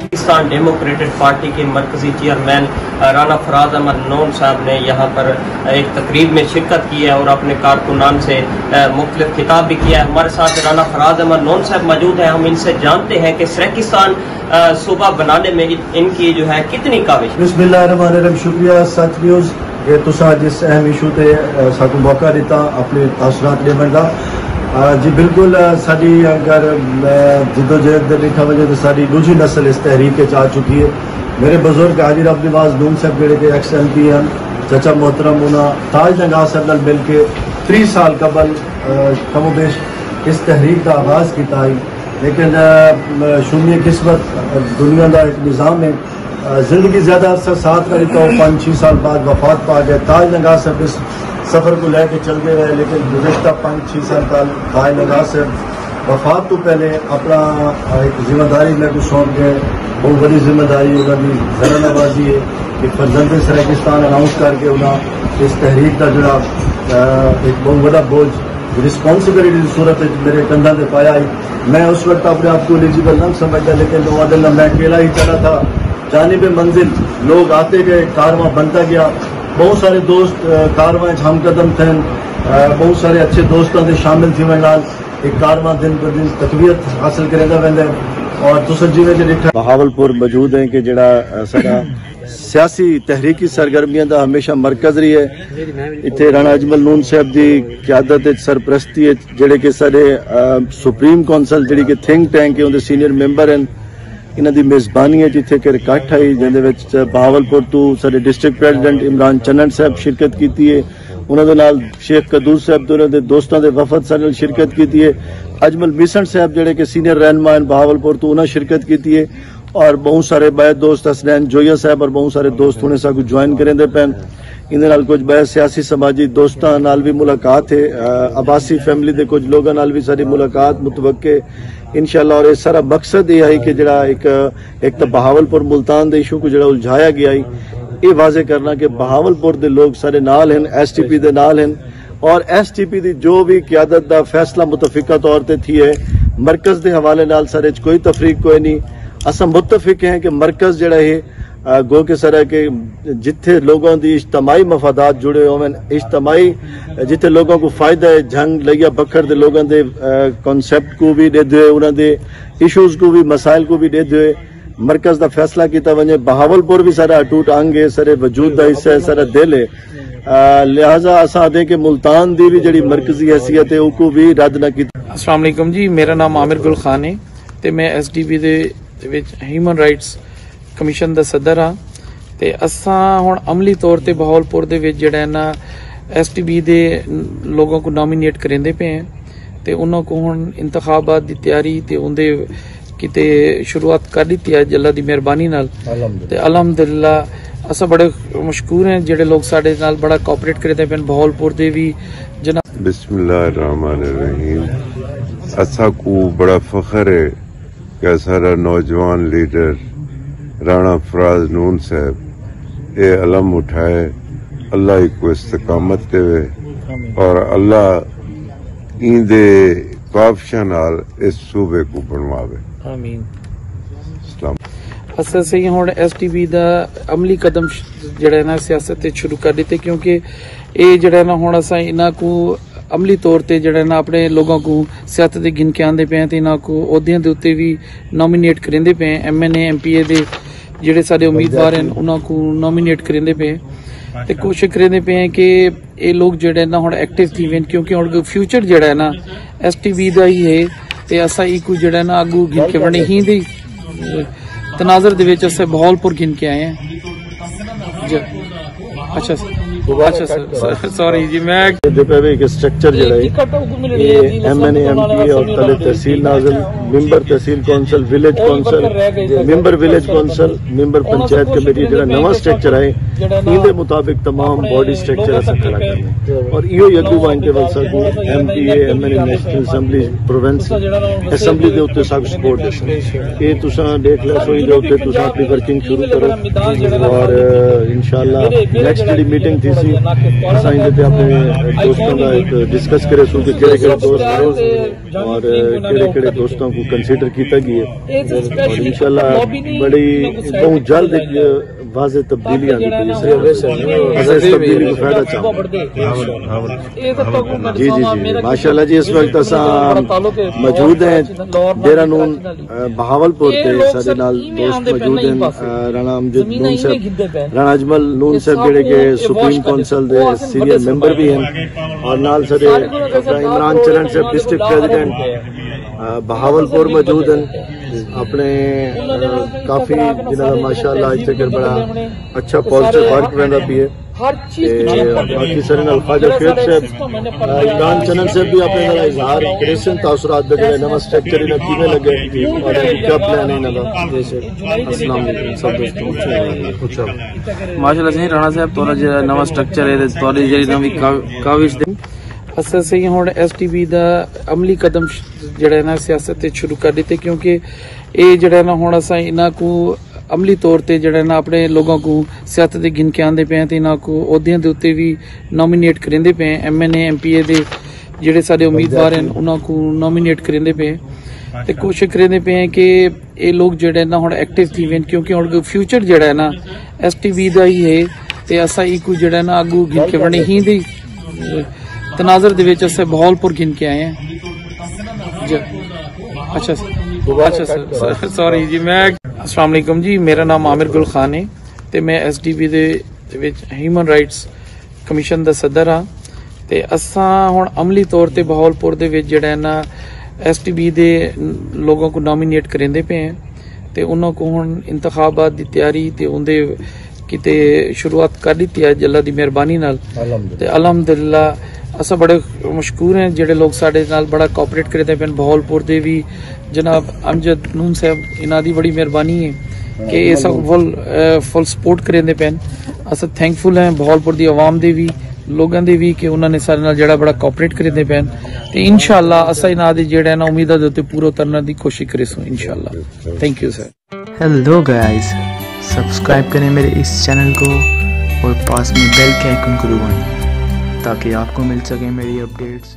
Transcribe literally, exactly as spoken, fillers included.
Pakistan democratic party کے مرکزی chairman Rana فراز احمد نون صاحب نے یہاں پر ایک تقریب میں شرکت کی ہے اور اپنے کارکنان سے مختلف خطاب بھی کیا ہے۔ ہمارے ساتھ رانا فراز احمد نون صاحب موجود ہیں، ہم ان سے جانتے ہیں کہ سرائیکستان صوبہ بنانے میں ان کی جو ہے کتنی کاوش۔ بسم اللہ الرحمن الرحیم۔ شکریہ سچ نیوز کہ تساں اڄ اس اہم ایشو تے، آ، ساکوں موقع ݙتا اپݨے تاثرات ݙیوݨ دا۔ آ، جی بالکل، آ، ساݙی اگر، آ، جدوجہد دے ݙٹھا ونڄے تاں ساݙی ݙوجھی نسل اس تحریک وچ آ چکی ہے۔ میرے بزرگ حاجی رب نواز نون صاحب جڑے کہ ایکس ایم پی ہن، چچا محترم انہاں تاج نگار صاحب نال مل کے تریہہ سال قبل، آ، کم و بیش اس تحریک دا آغاز کیتا ہئی۔ لیکن، آ، شومیہ قسمت، آ، دنیا دا ایک نظام ہے۔ آ، زندگی زیادہ عرصہ ساتھ نہ ݙتا، او پنج چھی سال بعد وفات پا ڳئے۔ تاج نگار صاحب اس سفر کوں لے کے چلدے رہے، لیکن گزشتہ پنج چھی سال تاج نگار صاحب وفات توں پہلے اپݨا، آ، ہک ذمہ داری میکوں سونپ ڳئے، ٻہوں وݙی ذمہ داری انہاں دی ذرا نوازی ہے کہ فرزند سرائیکستان اناؤنس کر کے انہاں اس تحریک دا جڑا، آ، ہک ٻہوں وݙا بوجھ رسپانسبلٹی دی صورت وچ میرے کندھاں تے پایا ہئی۔ میں اس وقت اپݨے آپ کوں ایلیجیبل نہ سمجھدا، لیکن او آہدن میں اکیلا ہی چلا تھا۔ جانب منزل لوگ آتے گئے، کارواں بݨدا ڳیا۔ ٻہوں سارے دوست، آ، کارواں وچ ہم قدم تھئن۔ آ، ٻہوں سارے اچھے دوستاں دے شامل تھیوݨ نال ہک کارواں دن بہ دن تقویت حاصل کریندا ویندا ہے۔ اور تساں جیویں کہ ݙٹھا بہاولپور موجود ہیں کہ جڑا، آ، ساݙا سیاسی تحریکی سرگرمیاں دا ہمیشہ مرکز رہی ہے۔ اتھے رانا اجمل نون صاحب دی قیادت وچ، سرپرستی وچ، جڑے کہ ساݙے، آ، سپریم کونسل جڑی کہ تھنک ٹینک ہے، اوندے سینئر ممبر ہن، انہاں دی میزبانی وچ اتھے ہک اکٹھ ہئی، جیندے وچ بہاولپور توں ساݙے ڈسٹرکٹ پریزیڈنٹ عمران چنن صاحب شرکت کیتی ہے۔ انہاں دے نال شیخ قدوس صاحب تے انہاں دے دوستاں دے وفد ساݙے نال شرکت کیتی ہے۔ اجمل میسݨ صاحب جڑے کہ سینئر رہنما ہن بہاولپور توں، انہاں شرکت کیتی ہے۔ اور ٻہوں سارے ٻئے دوست، حسنین جوئیہ صاحب اور ٻہوں سارے دوست ہݨے ساکوں جوائن کریندے پئن۔ ایندے نال کجھ ٻئے سیاسی سماجی دوستاں نال وی ملاقات ہے، آ، عباسی فیملی دے کجھ لوگاں نال وی ساݙی ملاقات متوقع ہے انشاءاللہ۔ اور اے سارا مقصد اے ہے کہ جڑا ہک، ہک تاں بہاولپور ملتان دے ایشو کوں جڑا الجھایا ڳیا ہے، اے واضح کرݨا کہ بہاولپور دے لوگ ساݙے نال ہن، ایس ٹی پی دے نال ہن، اور ایس ٹی پی دی جو وی قیادت دا فیصلہ متفقہ طور تے تھیے، مرکز دے حوالے نال ساݙے وچ کوئی تفریق کوئی نہیں۔ اساں متفق ہیں کہ مرکز جڑا ہے، آ، گو کہ ساݙا کہ جتھے لوگاں دی اجتماعی مفادات جڑے ہوون، اجتماعی جتھے لوگاں کوں فائدہ ہے، جھنگ لئیا بکھر دے لوگاں دے، آ، کانسیپٹ کوں وی ݙیدھے ہوئے، انہاں دے ایشوز کوں وی، مسائل کوں وی ݙیدھے ہوئے، مرکز دا فیصلہ کیتا ونڄے۔ بہاولپور وی ساݙا اٹوٹ انگ ہے، ساݙے وجود دا حصہ ہے، ساݙا دل ہے۔ آ، لہذا اساں آہدے کہ ملتان دی وی جڑی مرکزی حیثیت ہے، اوکوں وی رد نہ کیتا۔ السلام علیکم جی، میرا نام عامر گل خان ہے تے میں ایس ڈی بی دے وچ ہیومن رائٹس کمیشن دا صدر ہاں۔ تے اساں ہݨ عملی طور تے بہاولپور دے وچ جڑا ہے نا، ایس ٹی بی دے لوگاں کوں نامینیٹ کریندے پئے ہیں تے انہاں کوں ہݨ انتخابات دی تیاری تے اوندے کیتے شروعات کر ݙتی ہے اڄ اللہ دی مہربانی نال۔ الحمدللہ۔ تے الحمدللہ اساں بڑے مشکور ہیں جڑے لوگ ساݙے نال بڑا کوآپریٹ کریندے پئے ہیں، بہاولپور دے وی جناب۔ بسم اللہ الرحمن الرحیم۔ اساں کوں بڑا فخر ہے کہ اساݙا نوجوان لیڈر رانا فراز نون صاحب اے علم اٹھائے، اللہ ایکوں استقامت ݙیوے اور اللہ ایندے کاوشاں نال اس صوبے کوں بݨواوے۔ آمین۔ اسلام۔ اساں سئیں ہݨ ایس ٹی بی دا عملی قدم ش-، جڑا ہے نا سیاست تے شروع کر ݙتے، کیونکہ اے جڑا ہے نا ہݨ اساں انہاں کوں عملی طور تے جڑا ہے نا اپݨے لوگاں کوں سیاست تے گھن کے آندے پئے ہیں تے انہاں کوں عہدیاں دے اُتے وی نامینیٹ کریندے پئے ہیں، M N A, M P اے دے جڑے ساݙے امیدوار ہیں انہاں کوں نامینیٹ کریندے پئے ہیں تے کوشش کریندے پئے ہیں کہ اے لوگ جڑے نا ہݨ ایکٹیو تھی وین، کیونکہ ہݨ فیوچر جڑا ہے نا ایس ٹی بی دا ہی ہے تے اساں ایکوں جڑا ہے نا اڳوں گھن کے وݨے ہی دی تناظر دے وچ اساں بہاولپور گھن کے آئے ہیں۔ جی۔ اچھا سر، اچھا سر، سر، سوری جی، میں دے پے وے کہ سٹرکچر جڑا ہے، اے M N A, M P A اور تلے تحصیل ناظم، ممبر تحصیل council, village council, member village council, member panchayat committee جڑا نواں سٹرکچر ہے، ایندے مطابق تمام باڈی سٹرکچر اساں کھڑا کرنا ہے۔ اور ایہو ہی اڳوں ونڄ تے ول ساکوں ایم پی اے، ایم این اے، نیشنل اسمبلی، پروونس اسمبلی دے اُتے ساکوں سپورٹ ݙیسن۔ اے تساں ݙیکھ لو، سوئی دے اُتے تساں اپݨی ورکنگ شروع کرو اور، آ، انشاءاللہ نیکسٹ جڑی میٹنگ تھی سی، اساں ایندے تے اپنے دوستاں دا ایک ڈسکس کرے سوں کہ کہڑے کہڑے دوست ہیں اور کہڑے کہڑے دوستاں کو کنسیڈر کیتا گیا ہے۔ اور انشاءاللہ بڑی بہت جلد ایک واضح تبدیلی آندی پئی ہے۔ اساں اس تبدیلی کو فائدہ چاہوں۔ جی، جی، جی، ماشاءاللہ جی، اس وقت اساں موجود ہیں ڈیرہ نون، بہاول پور تے ساڈے نال دوست موجود ہیں، رانا امجد نون صاحب، رانا اجمل نون صاحب جڑے کہ سپریم کونسل دے سینئر ممبر بھی ہیں، اور نال ساڈے عمران چرن صاحب، ڈسٹرکٹ پریزیڈنٹ بہاول پور موجود ہیں۔ اپنے کافی جنہاں دا ماشاءاللہ اچھا بڑا اچھا پازیٹیو ورک ویندا پیا ہے۔ تے باقی سارے نال خواجہ شعیب صاحب، عمران چنن صاحب بھی اپنے نال اظہار کریسن تاثرات دے جڑے نواں سٹرکچر انہاں کیویں لگے اور کیا پلان ہے انہاں دا۔ السلام علیکم سب دوستوں، خوش آمدید۔ ماشاءاللہ سائیں رانا صاحب، تہاݙا جڑا نواں سٹرکچر ہے تے تہاݙی جڑی نویں کا-، کاوش دے اساں سائیں ہݨ ایس ٹی بی دا عملی قدم ش-، جڑا ہے نا سیاست تے شروع کر ݙتے، کیونکہ اے جڑا ہے نا ہݨ اساں انہاں کوں عملی طور تے جڑا ہے نا اپݨے لوگاں کوں سیاست تے گھن کے آندے پئے ہیں تے انہاں کوں عہدیاں دے اُتے وی نامینیٹ کریندے پئے ہیں، M N A, M P اے دے جڑے سارے امیدوار ہیں انہاں کوں نامینیٹ کریندے پئے ہیں تے کوشش کریندے پئے ہیں کہ اے لوگ جڑے نا ہݨ ایکٹیو تھی وین، کیونکہ ہݨ فیوچر جڑا ہے نا ایس ٹی بی دا ہی ہے تے اساں ایکوں جڑا ہے نا اڳوں گھن کے وݨے ہی دی تناظر دے وچ اساں بہاول پور گھن کے آئے ہیں۔ جی۔ اچھا سر، اچھا سر، سر، سوری جی، میں، السلام علیکم جی، میرا نام عامر گل خان ہے تے میں ایس ٹی بی دے وچ ہیومن رائٹس کمیشن دا صدر ہاں تے اساں ہݨ عملی طور تے بہاول پور دے وچ جڑا ہے نا ایس ٹی بی دے لوگاں کوں نامینیٹ کریندے پئے ہیں تے انہاں کوں ہݨ انتخابات دی تیاری تے اوندے کیتے شروعات کر ݙتی ہے اللہ دی مہربانی نال۔ تے الحمدللہ اساں بڑے مشکور ہیں جڑے لوگ ساݙے نال بڑا کوآپریٹ کریندے پئے ہیں۔ بہاول پور دے وی جناب امجد نون صاحب، انہاں دی بڑی مہربانی ہے کہ اے ساکوں فل، اے، فل سپورٹ کریندے پئے ہیں۔ اساں تھینکفل ہیں بہاول پور دی عوام دے وی، لوگاں دے وی کہ انہاں نے ساݙے نال جڑا بڑا کوآپریٹ کریندے پئے ہیں۔ تے انشاءاللہ اساں انہاں دے جڑے نا امیداں دے اُتے پورا اترݨ دی کوشش کریسوں انشاءاللہ۔ Think you sir. Hello guys, subscribe کریں میرے اس چینل کو اور پاس میں بیل کے آئیکن کو دبائیں تاکہ آپ کو مل سکیں میری اپڈیٹس۔